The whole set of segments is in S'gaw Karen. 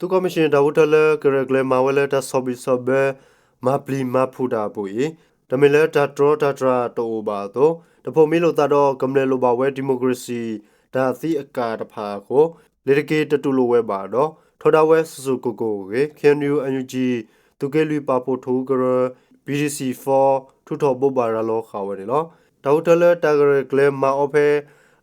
သုးကီၣ်မံၣ်ၡ့ၣ်တၢ်ဃုထၢလၢကရဲၣ်ကျဲၤမၤဝဲလၢတၢ်ဆီၣ်ဘံၣ်ဆီၣ်ဘၢ မၤပျံၤမၤဖုးတၢ်အပူၤအံၤ တမ့ၢ်လၢတၢ်တြီတၢ်တြၢ်တအိၣ်ဘၣ်အသိး တဖိးမံလိာ်သးဒီးကမျၢၢ်လိၣ်ဘၣ်ဝဲဒံၣ်မိၣ်ကရ့ၣ်စံၣ် တၢ်သံအကၣ်တဖၣ်အဃိ လ့ၤတက့ၤတတူၢ်လိာ်ဝဲဘၣ်ဒီး ထီဒါဝဲစိၤစိၤကိၢ်ကိၢ်အဂ့ၢ် ခ့ၣ်အဲၣ်ယူၣ် အၣ်ယူၣ်ကၠံၣ် သုးက့လွံၢ်ပာ်ဖှိၣ်ထိၣ်ဟူးကရၢ ပံၣ်ဒံၣ်စံၣ် ဖီ ထုးထီၣ်ဘိးဘၣ်ရၤလီၤဃာ်ဝဲန့ၣ်လီၤ. တၢ်ဃုထၢလၢတၢ်ကရဲၣ်ကျဲၤမၤအီၤဖဲ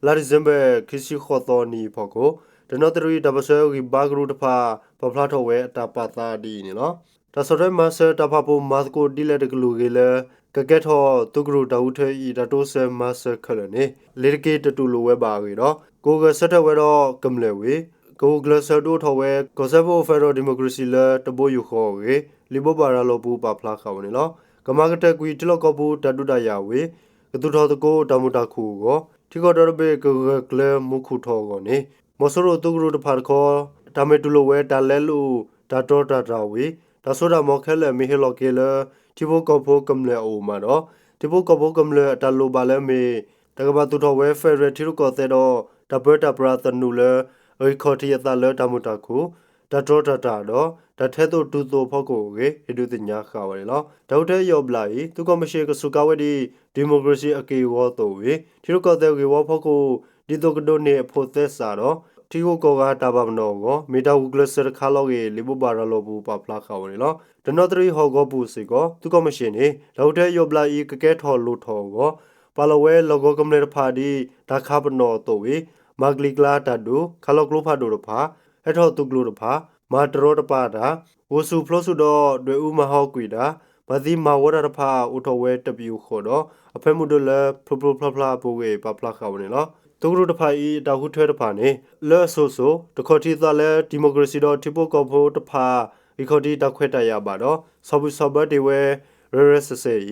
လါဒံၣ်စ့ဘၢၣ် ခံဆံဃိးသီနံၤအဖီခိၣ် တနီသရံၣ်တၢ်ပၢၢ်ဆၢဂံၢ်ဘါကရူၢ်တဖၣ် ပာ်ဖျါထီၣ်ဝဲအတၢ်ပာ်သးဒ်အံၤန့ၣ်လီၤ. တၢ်ဆီၣ်ထွဲမၤစၢၤတၢ်ဖၣ်ပူၤမၤသကိးဒ်လဲၣ်တကလုာ်ဂ့ၤလၢ ကကဲထီၣ်သုးကရူၢ်တၢ်ဃုထၢအံၤ တၢ်တိစၢၤမၤစၢၤခဲလၢာ်န့ၣ် လ့ၤတက့ၤတတူၢ်လိာ်ဝဲဘၣ်အဂ့ၢ်ဒီး ကအိၣ်ဂၢၢ်ဆၢထၢၣ်ဝဲဒီးကမျၢၢ်ဝံၤ ကဂုာ်ကျဲးစၢးဒုးအိၣ်ထီၣ်ဝဲ ကီၢ်စၢဖှိၣ် Federal Democracy လၢတဘိယူၢ်ဃီအဂ့ၢ် လံာ်ဘိးဘၣ်ရၤလီၤပူၤပာ်ဖျါဃာ်ဝဲန့ၣ်လီၤ. ကမၤကတၢၢ်ကွံာ်ထံလီၢ်ကီၢ်ပူၤတၢ်ဒုးတၢ်ယၤဝံၤ ကသူၣ်ထီၣ်သကိးတၢ်မုာ်တၢ်ခုၣ်အဂီၢ် ထံကီၢ်ဒီတဘ့ၣ်ကဂၢၢ်ကျၢၤမူခိၣ်ထီၣ်အဂီၢ်န့ၣ် မီၤစိရိၤသုးကရူၢ်တဖၣ်တခီ တၢ်မ့ၢ်တူၢ်လိာ်ဝဲတၢ်လဲလိာ်တၢ်တြီတၢ်တြၢ်ဝံၤ တၢ်စိတၢ်ကမီၤခဲလၢာ်မ့ၢ်ဟ့ၣ်လီၤက့ၤလၢ ထံဖိကီၢ်ဖိကမျၢၢ်အအိၣ်မးဒီး ထံဖိကီၢ်ဖိကမျၢၢ်အတၢ်လိၣ်ဘၣ်လၢအမ့ၢ် တၢ်ကဘၣ်သူၣ်ထီၣ်ဝဲ Federal ထံရူၢ်ကီၢ်သဲးဒီး တၢ်ပၢတၢ်ပြးသနူလၢ အဂံၢ်ခီၣ်ထံးအသးလၢတၢ်မုာ်တၢ်ခုၣ် တၢ်တြီတၢ်တြၢ်ဒီး တၢ်ထဲသိးတုၤသိးအဖီခိၣ်အဂ့ၢ် ဟ့ၣ်ဒုးသ့ၣ်ညါဃာ်ဝဲန့ၣ်လီၤ. တၢ်ဃုထၢအယီၢ်ဘျၣ်အံၤ သုးကီၣ်မံၣ်ၡ့ၣ်ကစူးကါဝဲဒ် ဒံၣ်မိၣ်ကရ့ၣ်စံၣ်အက့ၢ်အဂီၤအသိးဝံၤ ထံရူၢ်ကီၢ်သဲးဂ့ၢ်ဝီအဖီခိၣ် ဒ်သိးကဒိးန့ၢ်အဖိးသဲစးဒီး ထံဂုၤကီၢ်ဂၤတၢ်ဘၣ်မနုၤအဂီၢ် မ့ၢ်တၢ်ဂုာ်ကျဲးစၢးတခါလီၤအဂ့ၢ် လံာ်ဘိးဘၣ်ရၤလီၤပူၤပာ်ဖျါဃာ်ဝဲန့ၣ်လီၤ. တနီသရံၣ်ဟီၣ်ကဝီၤပူၤစ့ၢ်ကီး သုးကီၣ်မံၣ်ၡ့ၣ်န့ၣ် တၢ်ဃုထၢအယီၢ်ဘျၣ်အံၤ ကကဲထီၣ်လိၣ်ထီၣ်အဂီၢ် ပာ်လီၤဝဲလီၢ်ကဝီၤကမျၢၢ်တဖၣ်ဒ် တၢ်ခးပနီၣ်အသိးဝံၤ မၤကလံၤကျါတၢ်ဒုး ခးလီၤကျိဖးဒိၣ်တဖၣ် ဟဲထီၣ်သုးကျိၤတဖၣ် မၤတရီတပါတၢ် ဂုာ်ဆူၣ်ဖျိဆူၣ်ဒီး ဒွဲၣ်အူမၤဟးဂီၤကွံာ်တၢ် မၤသံမၤဝီတၢ်တဖၣ် အိၣ်ထီၣ်ဝဲတပယူာ်ဃီဒီး အဖၢမုၢ်ဒိၣ်လၢ ဖျိဖျိဖျါဖျါအပူၤအဂ့ၢ် ပာ်ဖျါဃာ်ဝဲန့ၣ်လီၤ. သုးကရူၢ်တဖၣ်အံၤ အတၢ်ဃုထၢတဖၣ်န့ၣ် လၢအစိၤစိၤ တခီၣ်ထံးသးလၢ ဒံၣ်မိၣ်ကရ့ၣ်စံၣ်ဒီးထံဖိကီၢ်ဖိတဖၣ် ဂံၢ်ခီၣ်ထံးတၢ်ခွဲးတၢ်ယာ်ဘၣ်ဒီး ဆီၣ်ဘံၣ်ဆီၣ်ဘၢတ့ၢ်ဝဲ ရဲရဲစဲးစဲး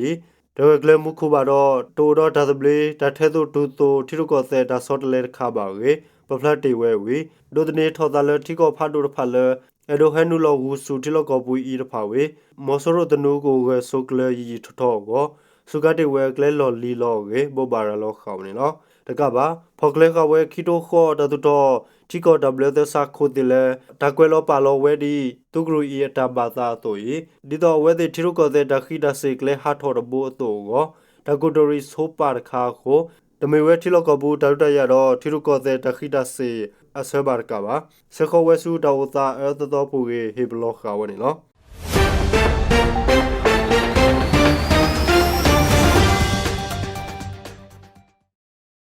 အံၤ တဂၢၢ်ကျၢၤမူခိၣ်ဘၣ်ဒီး တအိၣ်ဒီးတၢ်သဘျ့ တၢ်ထဲသိးတုၤသိး ထံရူၢ်ကီၢ်သဲးတၢ်ဆီတလဲတခါဘၣ်အဂ့ၢ် ပာ်ဖျါတ့ၢ်ဝဲဝံၤ ဒိးသန့ၤထီၣ်သးလၢထံကီၢ်ဖးဒိၣ်တဖၣ်လၢ အဲၣ်ဒိးဟဲနုာ်လီၤဂုာ်ဆူၣ်ထံလီၢ်ကီၢ်ပူၤအံၤတဖၣ်ဝံၤ မီၤစိရိၤသနူကအိၣ်ဂၢၢ်ဆိးကျၢၤယံာ်ယံာ်ထီၣ်ထီၣ်အဂီၢ် စူးကါတ့ၢ်ဝဲအကျဲလီၢ်လံၤလီၤအဂ့ၢ် ဘိးဘၣ်ရၤလီၤဃာ်ဝဲန့ၣ်လီၤ. တကးဘၣ် ဖီၣ်ကျဲဃာ်ဝဲခံထိဃီတၢ်သူၣ်ထီၣ် ထံကီၢ်တၢ်ဘျၢသဲစးခိၣ်သ့ၣ်လၢ တၢ်ကွဲးလီၤပာ်လီၤဝဲဒ် သုးကရူၢ်အံၤအတၢ်ဘၣ်သးအသိးအံၤ ဒ်သိးအဝဲသ့ၣ်ထံရူၢ်ကီၢ်သဲးတၢ်ဃံးတၢ်စ့ၤကျဲဟးထီၣ်တဘိအသိးအဂီၢ် တၢ်ကူးတရံးဆိပာ်တခါအဃိ တမ့ၢ်ဝဲထံလီၢ်ကီၢ်ပူၤတၢ်ဒုးတၢ်ယၤဒီး ထံရူၢ်ကီၢ်သဲးတၢ်ဃံးတၢ်စ့ၤအဆၢဘၣ်တကးဘၣ် ဆဲးဃီၤဝဲဆူတၢ်အိၣ်သးအၢသီသီပူၤအဂ့ၢ် ဟ့ၣ်ပလီၢ်ဃာ်ဝဲန့ၣ်လီၤ.